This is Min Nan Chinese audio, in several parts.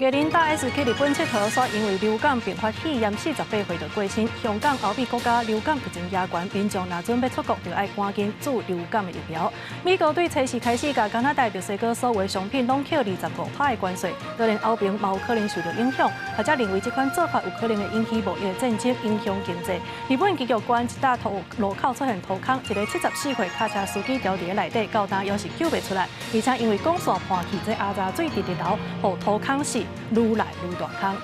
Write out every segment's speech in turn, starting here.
藝人大 S 去日本𨑨迌，煞因為流感併發肺炎，48歲就過身。香港、歐美國家流感疫情嚴懸，民眾若準備出國，就愛趕緊注流感的疫苗。美國對初四開始，共加拿大、墨西哥所有商品攏扣25%的關稅，當然歐盟嘛有可能受著影響。學者認為這款做法有可能會引起貿易戰爭，影響經濟。日本急劇縣一搭土路口出現土空，一个74歲跤車司機牢佇內底，到今猶是救袂出來，而且因為管線破去，這阿雜水直直流，予土空是愈來愈大空。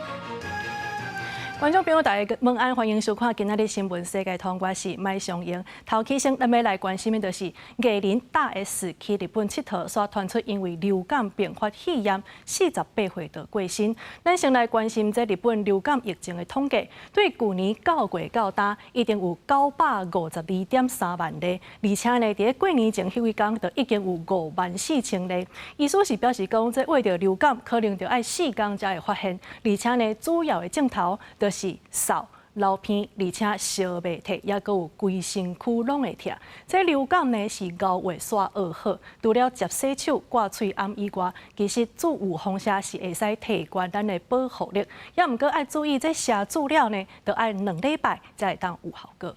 觀眾朋友，大家晚安，歡迎收看今仔日新聞世界通，我是麥尚英。頭起先，咱欲來關心的就是藝人大 S 去日本𨑨迌，煞傳出因為流感併發肺炎，48歲就過身。咱先來關心這日本流感疫情的統計，對舊年9月到今，已經有952.3萬例，而且呢，佇過年前彼幾工就已經有5萬4千例。醫師是表示講，這患著流感可能著愛4工才會發現，而且呢，主要的症頭就是嗽、流鼻，而且燒袂退，猶閣有規身軀攏會疼。這流感呢是熬月煞學好，除了捷洗手、掛喙罨以外，其實注預防射是會使提懸咱的保護力。猶毋過愛注意，這射注了呢，著愛2禮拜才會當有效果。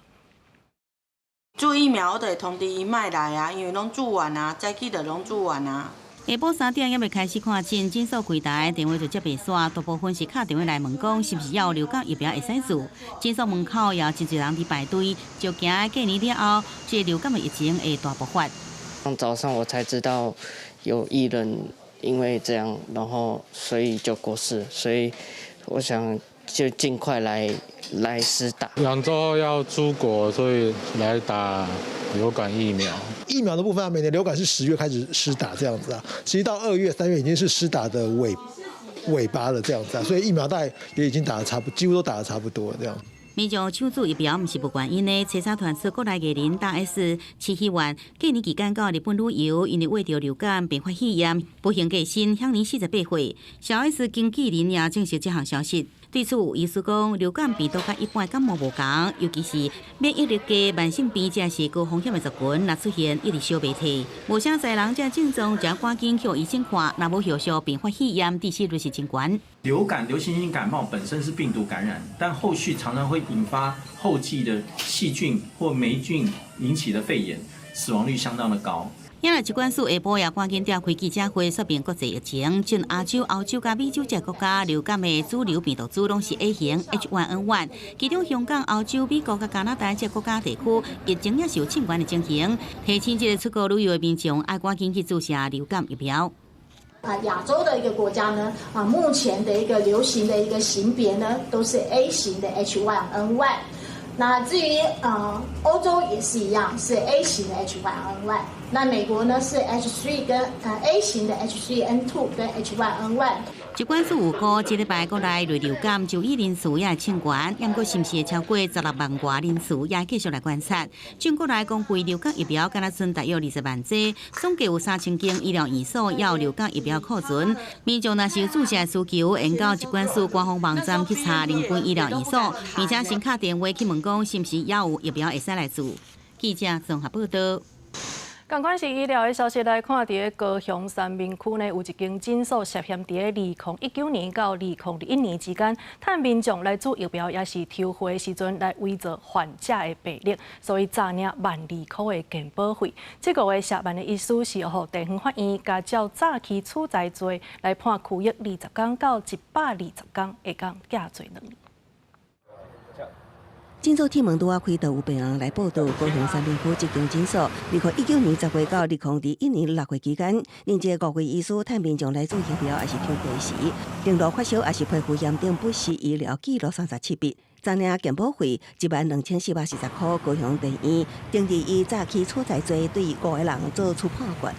注疫苗我就會通知伊莫來啊，因為攏注完啊，早起就攏注完啊。下晡3點猶未開始看診，診所櫃台電話就接袂煞，大部分是敲電話來問講是毋是猶有流感疫苗會使注。診所門口也真濟人佇排隊，就驚過年了後，這個流感的疫情會大爆發。早上我才知道有藝人因為這樣，然後所以就過世，所以我想就盡快來施打。 2週後要出國，所以來打流感疫苗。疫苗的部分啊，每年流感是10月開始施打這樣子啊，其實到2月、3月已經是施打的尾巴了這樣子啊，所以疫苗大概也已經打得差不，幾乎都打得差不多這樣。民眾搶注疫苗毋是無原因的，初三傳出國內藝人大 S 市議員過年期間到日本旅遊，因為患著流感併發肺炎，不幸過身，享年48歲。小 S 經紀人也證實這項消息。對此有醫師講，流感病毒佮一般感冒無仝，尤其是免疫力低、慢性病這是高風險的族群，若出現一直燒袂退。無啥濟人這症狀，就趕緊去醫生看，若無後續併發肺炎，致死率是真懸。流感、流行性感冒本身是病毒感染，但後續常常會引發後繼的細菌或黴菌引起的肺炎，死亡率相當的高。因為疾管署下晡也趕緊召開記者會，說明國際疫情，像亞洲、歐洲佮美洲這國家流感的主流病毒株攏是 A 型 H1N1，其中香港、歐洲、美國佮加拿大這國家地區疫情也是有衝懸的情形。提醒這個出國旅遊的民眾愛趕緊去注射流感疫苗。啊，亞洲的一個國家呢，啊，目前的一個流行的一個型別呢，都是 A 型的 H1N1。那至於歐洲也是一樣，是 A 型的 H1N1。那美國呢是 H3 跟A 型的 H3N2 跟 H1N1。疾管署預估，這禮拜國內類流感就醫人數也會衝懸，毋過是毋是會超過16萬外人次，也繼續來觀察。全國來公費流感疫苗，敢若賰大約20萬劑，總計有3000間醫療院所有流感疫苗庫存。民眾若是有注射需求，會到疾管署官方網站去查鄰近醫療院所，並且先敲電話去問講是毋是猶有疫苗會使來注。記者綜合報道。仝款是醫療的消息來看，佇咧高雄三民區呢，有一間診所涉嫌佇咧2019年到2021年之間，趁民眾來注疫苗抑是抽血的時陣來偽造患者的病歷，所以詐領1萬2箍的健保費。這個月涉案的醫師是予地方法院共照早期取材罪來判拘役20工到120工，會當減罪2年。診所鐵門拄仔開，就有病人來報到。高雄三民區這間診所，2019年10月到2021年6月期間，恁這五位醫師趁民眾來注疫苗，抑是抽血時，登錄發燒抑是皮膚炎等不實醫療記錄37筆，詐領健保費12,440箍。高雄地院定擬以早期取材罪對五個人做出判決。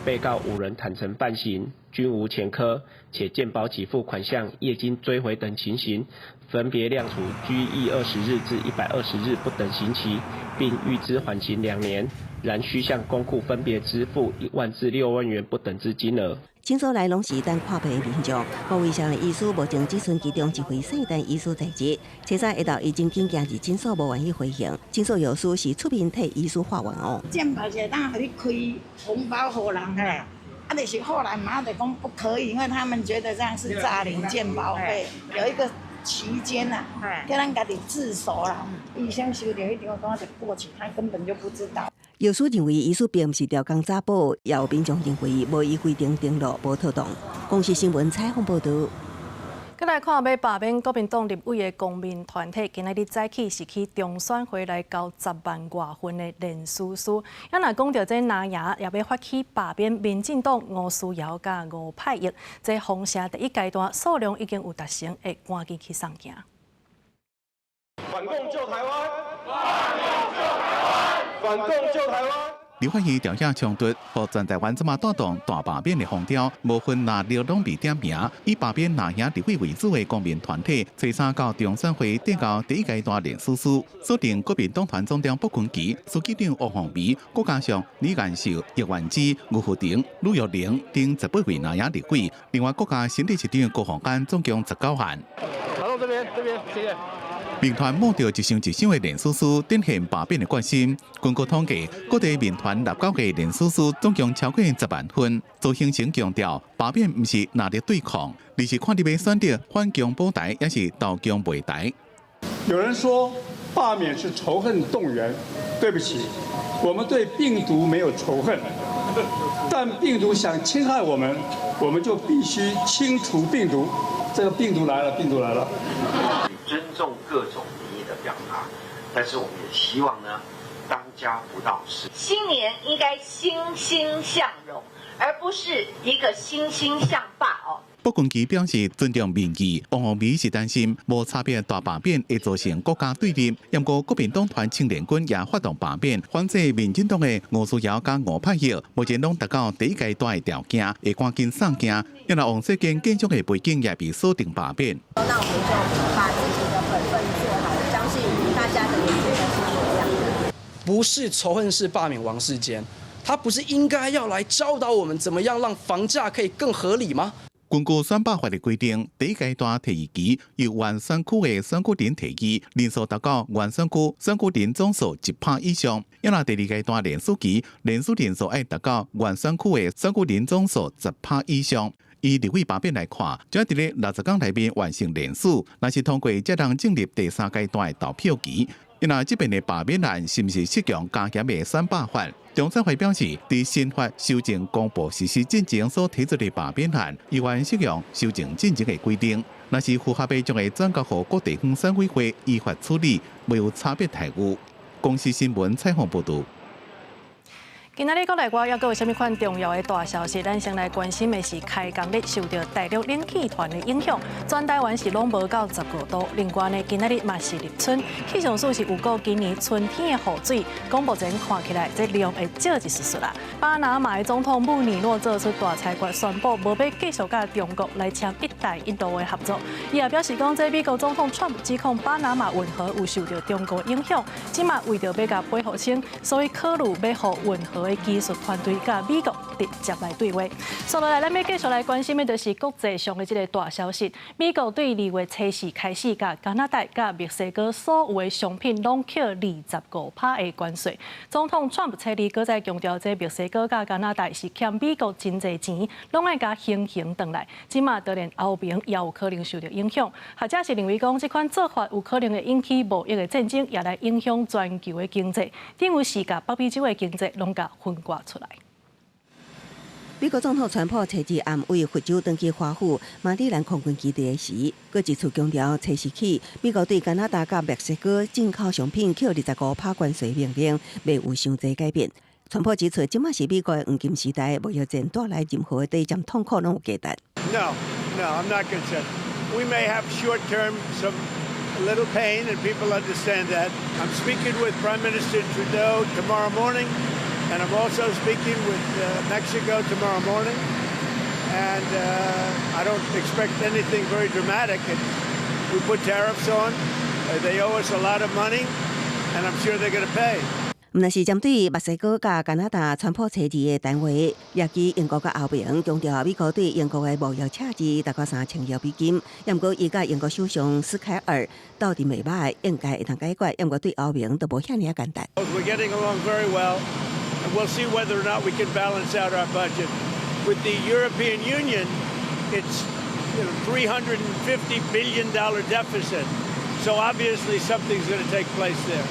被告五人坦承犯行，均無前科，且健保給付款項業經追回等情形，分別量處拘役20日至120日不等刑期，並預支緩刑2年，然須向公庫分別支付1萬至6萬元不等之金額。診所內攏是等看病的民眾，五位涉案醫師目前只賰其中一位姓陳醫師在職。初三下晝，伊真緊行入診所，無願意回應。診所藥師是出面替醫師化緣哦。健保會當予你開紅包予人嘿，啊，就是後來嘛就講不可以，因為他們覺得這樣是詐領健保費。有一個期間呐，叫咱家己自首啦。醫生收著彼張單就過去，他根本就不知道。藥師認為醫師並毋是調工詐保，也有民眾認為無依規定登錄無妥當。公視新聞採訪報導。閣來看欲罷免國民黨立委的公民團體，今仔日早起是去中選會來交10萬外份的連署書。啊，若講著這藍營也欲發起罷免民進黨吳思瑤佮吳霈玉，這封城第一階段數量已經有達成，會趕緊去送件。反共救台灣！反共救台灣！反共救台灣！立法院朝野衝突，予全台灣這馬帶動大罷免的風潮，無分藍綠攏被點名，以罷免藍營立委為主的公民團體，初三到中選會遞交第一階段連署書，鎖定國民黨團總召傅崑萁、書記長王鴻薇，閣加上李彥秀、葉元之、吳富城、呂玉玲等18位藍營立委，另外閣加新北市長高虹安總共19案。好，到這邊，這邊，謝謝。民團募著一箱一箱的連署書，展現罷免的決心。根據統計，各地民團納交的連署書總共超過10萬份。鄒幸彤強調，罷免毋是藍綠對抗，而是看你欲選擇反共保台，抑是投共賣台。有人說罷免是仇恨動員，對不起，我們對病毒沒有仇恨，但病毒想侵害我們，我們就必須清除病毒。這個病毒來了，病毒來了。尊重各種民意的表達，但是我們也希望呢，當家不鬧事。新年應該欣欣向榮，而不是一個欣欣向罷哦。傅崑萁表示尊重民意，王鴻薇是擔心無差別大罷免會造成國家對立。毋過國民黨團青年軍也發動罷免，反制民進黨的吳思瑤佮吳霈玉，目前攏達到第一階段的條件，會趕緊送件。因為王世堅建築的背景也被鎖定罷免。那我們就把自己的本分做好，相信大家的眼睛都是一樣的。不是仇恨式罷免王世堅，他不是應該要來教導我們怎麼樣讓房價可以更合理嗎？根據選罷法的規定，第一階段提議期由原選區的選舉人提議，人數達到原選區選舉人總數1%以上。抑若第二階段連署期，連署人數愛達到原選區的選舉人總數10%以上。以立委罷免來看，只欲佇咧60天內面完成連署，若是通過，才通進入第三階段的投票期。抑若這遍的罷免案是毋是適用加嚴的選罷法？中選會表示，佇新法修正公布實施進前所提出的罷免案，依然適用修正進前的規定。若是符合的，將會轉交予各地方選委會依法處理，袂有差別待遇。公視新聞採訪報導。今仔日國內外猶閣有啥物款重要的大消息？咱先來關心的是開工日受著大陸冷氣團的影響，全台灣是攏無到15度。另外呢，今仔日嘛是立春，氣象署是預告今年春天的雨水，講目前看起來這量會少一絲絲啦。巴拿馬的總統穆尼諾做出大裁決，宣布無欲繼續佮中國來簽“一帶一路”的合作。伊也表示講，這美國總統川普指控巴拿馬運河有受著中國影響，這馬為著欲共賠付清，所以考慮欲予運河的技術團隊佮美國直接來對話。紲落來，咱欲繼續來關心的，就是國際上的這个大消息。美國對2月初四開始，共加拿大、佮墨西哥所有的商品攏課25%的關稅。總統川普初二閣再強調，這墨西哥佮加拿大是欠美國真濟錢，攏愛共還還轉來。這馬當然歐盟也有可能受著影響。學者是認為講，這款做法有可能會引起貿易的戰爭，也來影響全球的經濟，等於是共北美洲的經濟攏共分割出來。美國總統川普初二暗為佛州轉去華府馬里蘭空軍基地時，閣一次強調，初四起美國對加拿大佮墨西哥進口商品課25%關稅命令，袂有傷濟改變。川普指出，這馬是美國的黃金時代，貿易戰帶來任何的短暫痛苦攏有價值。 No, no, I'm not concerned. We may have short term some little pain, and people understand that. I'm speaking with Prime Minister Trudeau tomorrow morning. And I'm also speaking with Mexico tomorrow morning. And I don't expect anything very dramatic. We put tariffs on. They owe us a lot of money, and I'm sure they're going to pay. 毋但是針對墨西哥佮加拿大，川普初二的談話，也及英國佮歐盟強調美國對英國的貿易赤字達到3000億美金。毋過伊佮英國首相斯凱爾鬥陣袂䆀，應該會當解決。毋過對歐盟就無遐爾仔簡單。 We're getting along very well. And we'll see whether or not we can balance out our budget. With the European Union, it's $350 billion deficit. So obviously something's going to take place there.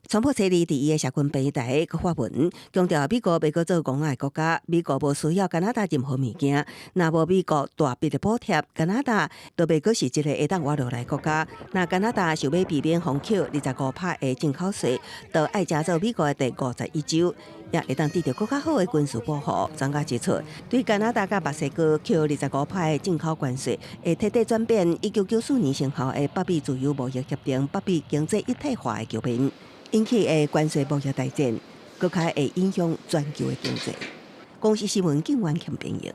川普這日佇伊的社群平台閣發文，強調美國袂閣做戇仔的國家，美國無需要加拿大任何物件，若無美國大筆的補貼，加拿大就袂閣是一個會當活落來國家。若加拿大想欲避免予扣25趴的進口稅，就愛加做美國的第51州，也會當得著閣較好的軍事保護。專家指出，對加拿大佮墨西哥扣25趴的進口關稅，會徹底轉變1994年生效的北美自由貿易協定、北美經濟一體化的局面。引起的關稅貿易大戰，閣較會影響全球的經濟。公視新聞警員強編譯。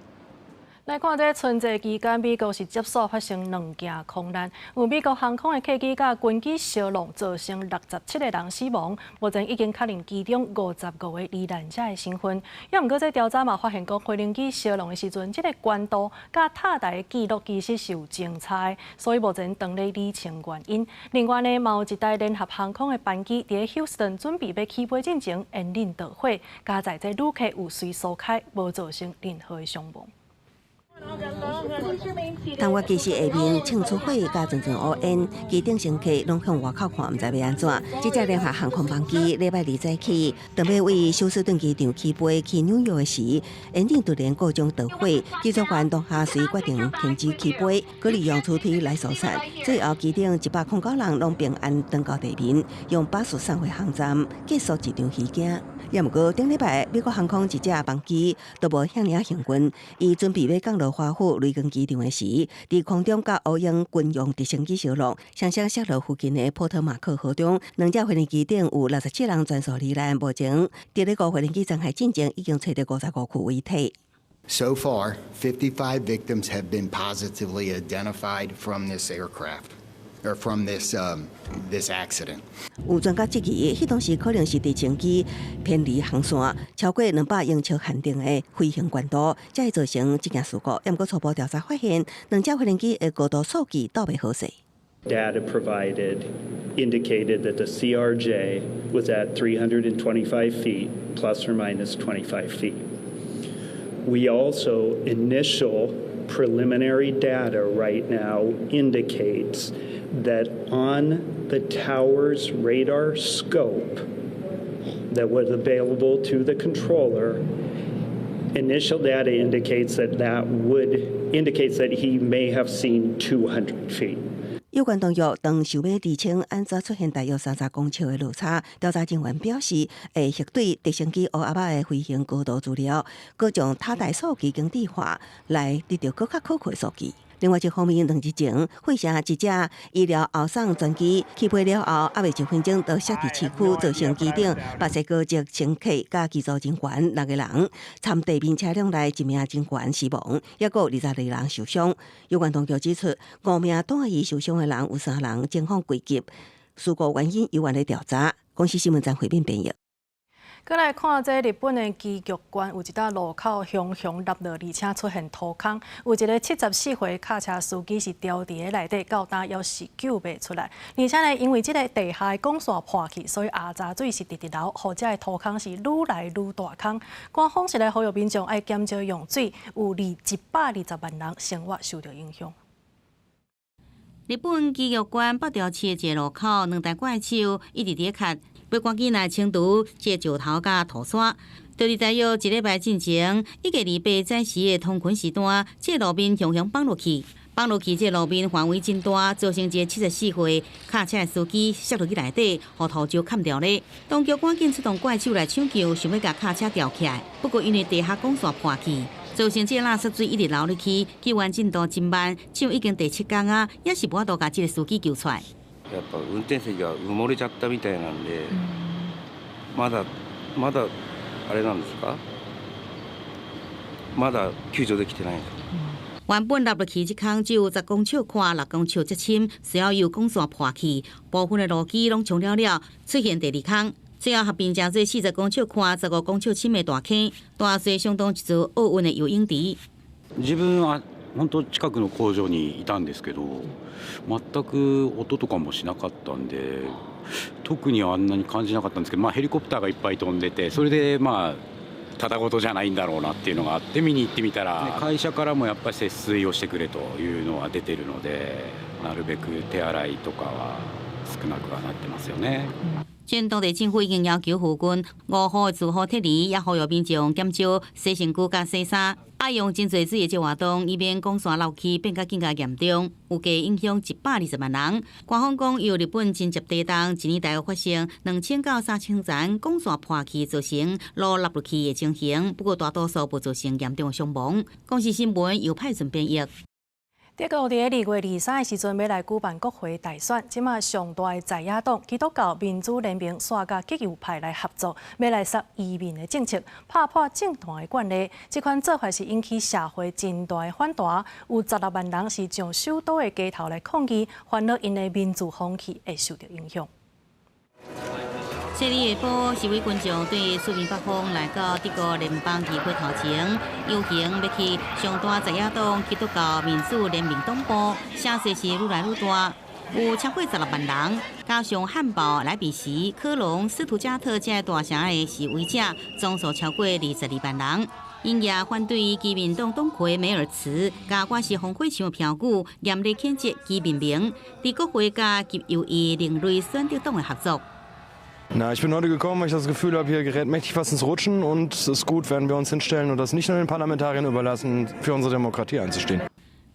來看這春節期間，美國是接續發生兩件空難，有美國航空的客機佮軍機相撞，造成67個人死亡。目前已經確認其中55個罹難者的身份。也毋過這調查嘛發現講，飛行機相撞的時陣，這個懸度佮塔台的記錄其實是有誤差的，所以目前當咧理清原因。另外呢，嘛有一台聯合航空的班機佇休斯頓準備欲起飛進前，引擎著火，佳在這旅客有隨疏開，無造成任何的傷亡。當我其實下面衝出火，佮陣陣烏煙，機頂乘客攏向外口看，毋知欲按怎。這架聯合航空班機禮拜二早起，當欲對休斯頓機場起飛去紐約時，引擎突然故障著火，機組員當下隨決定停止起飛，閣利用舍梯來疏散。最後機頂109人攏平安轉到地面，用巴士送回航站，結束這場戲劇。也毋過頂禮拜美國航空一架班機都無遐爾仔幸運，伊準備欲降落華府雷根機場的時，佇空中佮烏鷹軍用直升機相撞，雙雙摔落附近的波托馬克河中。兩架飛行機頂有67人全數罹難，目前佇咧個飛行機殘骸進前已經揣著55具遺體。 So far, 55 victims have been positively identified from this aircraft or from this accident. 有專家質疑，彼當時可能是直升機偏離航線，超過200英尺限定的飛行懸度，才會造成這件事故。毋過初步調查發現，兩架飛行機的高度數據鬥袂好勢。 Data provided indicated that the CRJ was at 325 feet, plus or minus 25 feet. We also, initial preliminary data right now indicates that on the tower's radar scope that was available to the controller, initial data indicates that that would indicates that he may have seen 200 feet. 有關當局當想欲釐清按怎出現大約30公尺的落差，調查人員表示會核對直升機烏鴉仔的飛行高度資料，閣將塔台數據精緻化，來得著閣較可靠的數據。另外一方面，兩日前，費城一架醫療後送專機起飛了後，猶未一分鐘就摔佇市區，造成機頂墨西哥籍乘客佮機組人員六個人，摻地面車輛內一名人員死亡，抑閣22人受傷。有關當局指出，五名住院受傷的人有三人情況危急，事故原因猶原咧調查。公視新聞張慧敏編譯。閣來看這日本的岐玉縣有一搭路口雄雄落落，而且出現土坑，有一个74歲卡車司機是牢佇咧內底，到今猶是救袂出來。而且呢，因為這个地下的管線破去，所以阿雜水是直直流，予這个土坑是愈來愈大坑。官方是來呼籲民眾愛減少用水，有120萬人生活受著影響。日本岐玉縣北條市的一个路口，兩台怪手一直佇咧崁，欲趕緊來清除這個石頭佮土山。就佇大約一禮拜進前，一月28早時的通勤時段，這個路面雄雄崩落去，崩落去這個路面範圍真大，造成一个74歲卡車的司機摔落去內底，予土石崁著咧。當局趕緊出動怪手來搶救，想欲共卡車吊起來，不過因為地下管線破去，造成這個垃圾水一直流入去，救援進度真慢，像已經第七工啊，猶是無法度共這个司機救出來。やっぱ運転席が埋もれちゃったみたいなんで、まだまだあれなんですか？まだ救助できてないんですか？原本落落去這坑只有10公尺寬，6公尺遮深，隨後又管線破去，部分的路基攏沖了了，出現第二坑。最後合併成做40公尺寬、15公尺深的大坑，大細相當一座奧運的游泳池。自分は本當近くの工場にいたんですけど、全く音とかもしなかったんで、特にあんなに感じなかったんですけど、まあヘリコプターがいっぱい飛んでて、それでまあただごとじゃないんだろうなっていうのがあって、見に行ってみたら、会社からもやっぱり節水をしてくれというのは出てるので、なるべく手洗いとかは少なくはなってますよね。前當地政府已經要求附近五戶住戶撤離，也呼籲民眾減少洗身軀佮洗衫，愛用真濟水的這活動，以免降山漏氣變甲更加嚴重，預計影響120萬人。官方講，由日本真濟地動，一年大約發生2000到3000層降山破氣造成路落落去的情形，不過大多數無造成嚴重的傷亡。公視新聞由派順編譯。德國佇2月23的時陣，欲來舉辦國會大選，這馬上大的在野黨基督教民主聯盟煞佮極右派來合作，欲來殺移民的政策，拍破政壇的慣例。這款做法是引起社會真大的反彈，有16萬人是上首都的街頭來抗議，煩惱𪜶的民主風氣會受到影響。這日下晡，示威群眾對四面八方來到德國聯邦議會頭前遊行，欲去上大在野黨基督教民主聯盟黨部，聲勢是愈來愈大，有超過16萬人，加上漢堡、萊比錫、科隆、斯圖加特這大城的示威者，總數超過22萬人。𪜶也反對基民黨黨魁梅爾茨佮我是防火牆的標語，嚴厲譴責基民盟佇國會佮極右翼另類選擇黨的合作。 Na, ich bin heute gekommen, weil ich das Gefühl habe, hier gerät mächtig was ins Rutschen und es ist gut, wenn wir uns hinstellen und das nicht nur den Parlamentariern überlassen, für unsere Demokratie einzustehen.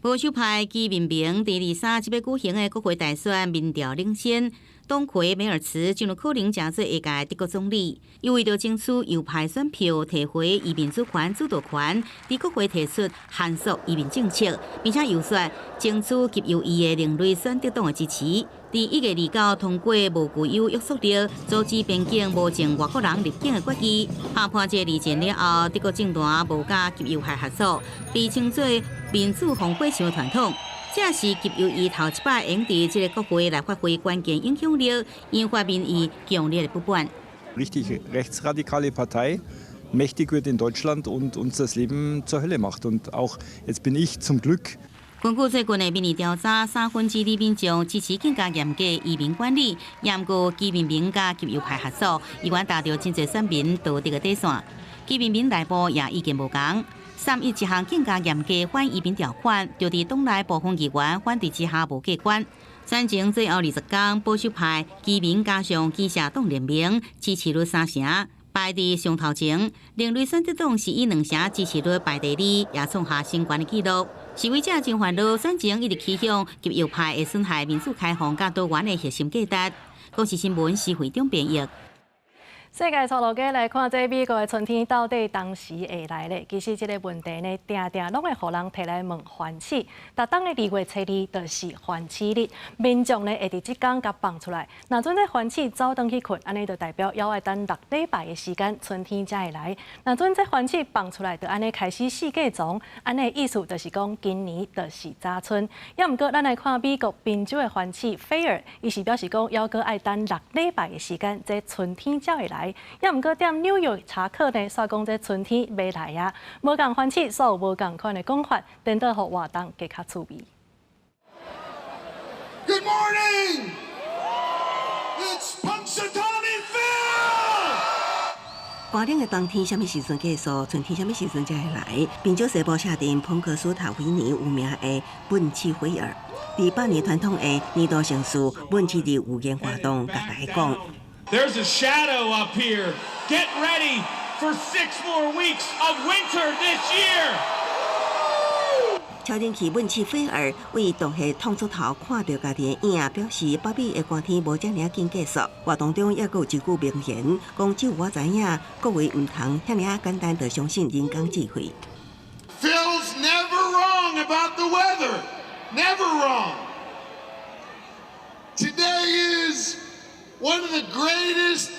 保守派基民盟佇23這欲舉行的國會大選民調領先，黨魁梅爾茨就有可能成做下屆德國總理。伊為著爭取右派選票，提回移民主權主導權，佇國會提出限縮移民政策，並且遊說爭取極右翼的另類選擇黨的支持。佇1月29通過無具有約束力、阻止邊境無證外國人入境的決議，拍破這個二戰了後，德國政壇無佮極右派合作，被稱做民主防火牆傳統。這是極右翼頭一擺會佇這个國會來發揮關鍵影響力，引發民意強烈的不滿。 Richtig rechtsradikale Partei mächtig wird in Deutschland und uns das Leben zur Hölle macht. Und auch jetzt bin ich zum Glück 根據最近的民意調查，2/3民眾支持更加嚴格移民管理，毋過基民盟佮極右派合作，依然達到真濟選民道德的底線。基民盟內部也意見無仝，三一一項更加嚴格反移民條款，就佇黨內部分議員反對之下無過關。選前最後20天，保守派基民加上基社黨聯盟支持率三成，排佇上頭前。另類選擇黨是以2成支持率排第二，也創下新懸的紀錄。示威者真煩惱，選情一直趨向極右派，會損害民主開放佮多元的核心價值。公視新聞施惠中編譯。世界粗路家來看，這美國的春天到底當時會來咧？其實這个問題呢，定定攏會予人提來問環視。逐冬的2月初2就是環視日，民眾呢會佇這工共放出來。若陣這環視走轉去睏，按呢就代表猶愛等6禮拜的時間，春天才會來。若陣這環視放出來，就按呢開始四季傱，按呢意思就是講今年就是早春。猶毋過，咱來看美國賓州的環視菲爾，伊是表示講猶閣愛等六禮拜的時間，這春天才會來。猶毋過，踮紐約查克呢，煞講這春天欲來啊，無仝環視，煞有無仝款的講法，顛倒予活動加較趣味。 Good morning. It's Punxsutawney Phil. 寒冷的冬天，啥物時陣結束？春天啥物時陣才會來？賓州西部城鎮彭克斯塔維尼有名的問視菲爾，佇百年傳統的年度盛事問視日預言活動，共大家講。 There's a shadow up here. Get ready for 6 more weeks of winter this year. 超人氣問視菲爾為洞穴探出頭，看著家己的影，表示北美的寒天無遮爾仔緊結束。活動中猶閣有一句名言，講只有我知影，各位毋通遐爾仔簡單就相信人工智慧。 Phil's never wrong about the weather. Never wrong. Today is one of the greatest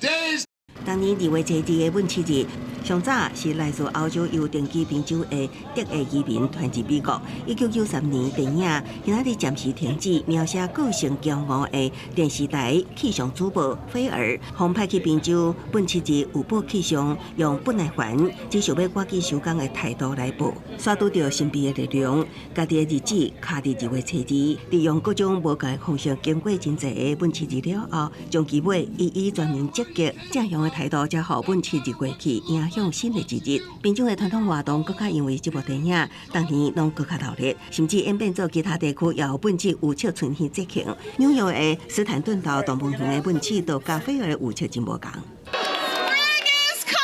days. 當年2月初2的問視日，上早是來自歐洲由定居賓州的德裔移民傳入美國。1993年，電影《今仔日暫時停止》描寫個性驕傲的電視台氣象主播菲爾，予派去賓州問視日預報氣象，用不耐煩、只想欲趕緊收工的態度來報，煞拄著神秘的力量，家己的日子卡佇2月初2，利用各種無仝方式經過真濟个問視日了後，將其尾予以全面積極正向的態度，才予問視日過去影響。向新的節日。民眾的傳統活動閣較因為這部電影，逐年攏閣較熱鬧，甚至演變做其他地區也有本次巫尺春天節慶。紐約的斯坦頓島動物園的糞鼠都佮菲爾的巫尺真無仝。 Spring is coming!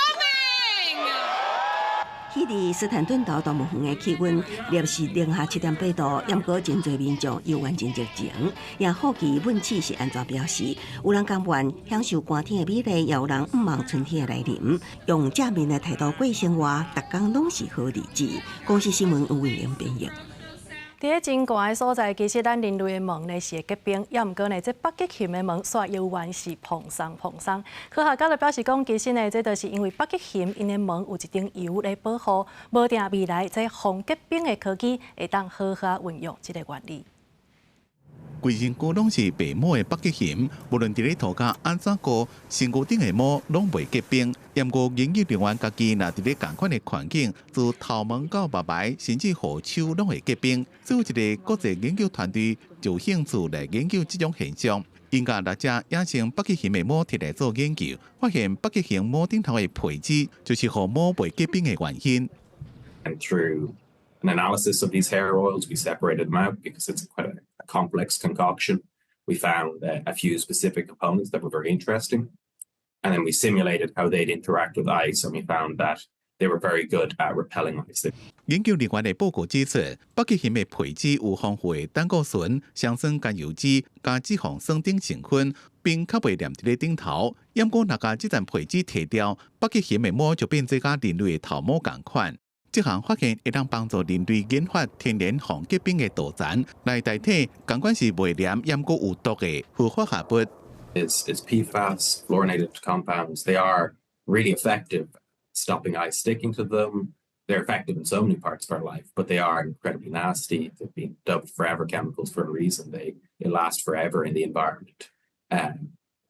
彼佇斯坦頓島動物園的氣溫攝氏零下7.8度，毋過真濟民眾猶原真熱情，也好奇糞鼠是按怎表示。有人甘願享受寒天的美麗，也有人向望春天的來臨，用正面的態度過生活，逐工攏是好日子。公視新聞吳偉玲編譯。佇咧真寒的所在，其實咱人類的毛呢是會結冰，猶毋過呢，這北極熊的毛煞猶原是蓬鬆蓬鬆。科學家就表示講，其實呢，這就是因為北極熊𪜶的毛有一層油來保護，無定未來這防結冰的科技會當好好運用這个原理。規身軀攏是白毛的北極熊，無論佇咧塗跤按怎顧，身軀頂的毛攏袂結冰。毋過研究人員家己若佇咧仝款的環境，自頭毛到目眉，甚至胡鬚攏會結冰。所以一个國際研究團隊就興趣來研究這種現象。𪜶共六隻野生北極熊的毛摕來做研究，發現北極熊毛頂頭的皮脂就是予毛袂結冰的原因。 And through an analysis of these hair oils, we separated them out because it's quite a complex concoction. We found a few specific components that were very interesting. And then we simulated how they'd interact with ice, and we found that they were very good at repelling ice. 研究人員的報告指出，北極熊的皮脂有豐富的膽固醇、雙酸甘油酯、佮脂肪酸等成分，冰較袂黏佇咧頂頭。毋過，若共這層皮脂提掉，北極熊的毛就變做佮人類的頭毛仝款。這項發現會當幫助人類研發天然防結冰的塗層，來代替仝款是袂黏、猶閣有毒的氟化合物。 Is PFAS, fluorinated compounds. They are really effective stopping ice sticking to them. They're effective in so many parts of our life, but they are incredibly nasty. They've been dubbed forever chemicals for a reason. They last forever in the environment.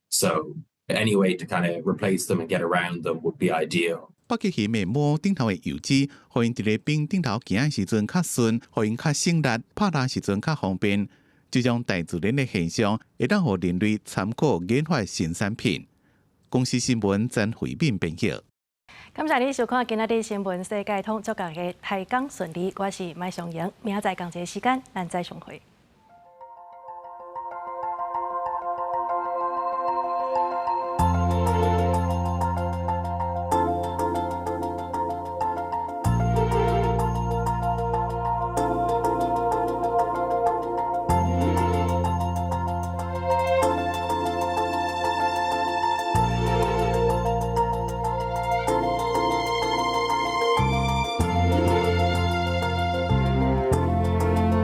So any way to kind of replace them and get around them would be ideal. 北極熊的毛頂頭的油脂，予𪜶佇咧冰頂頭行的時陣較順，予𪜶較省力，拍獵時陣較方便。這種大自然的現象，會當予人類參考研發新產品。公視新聞曾慧敏編譯。感謝你收看今仔日新聞世界通，祝大家開工順利。我是麥尚瑩，明仔載仝一个時間，咱再相會。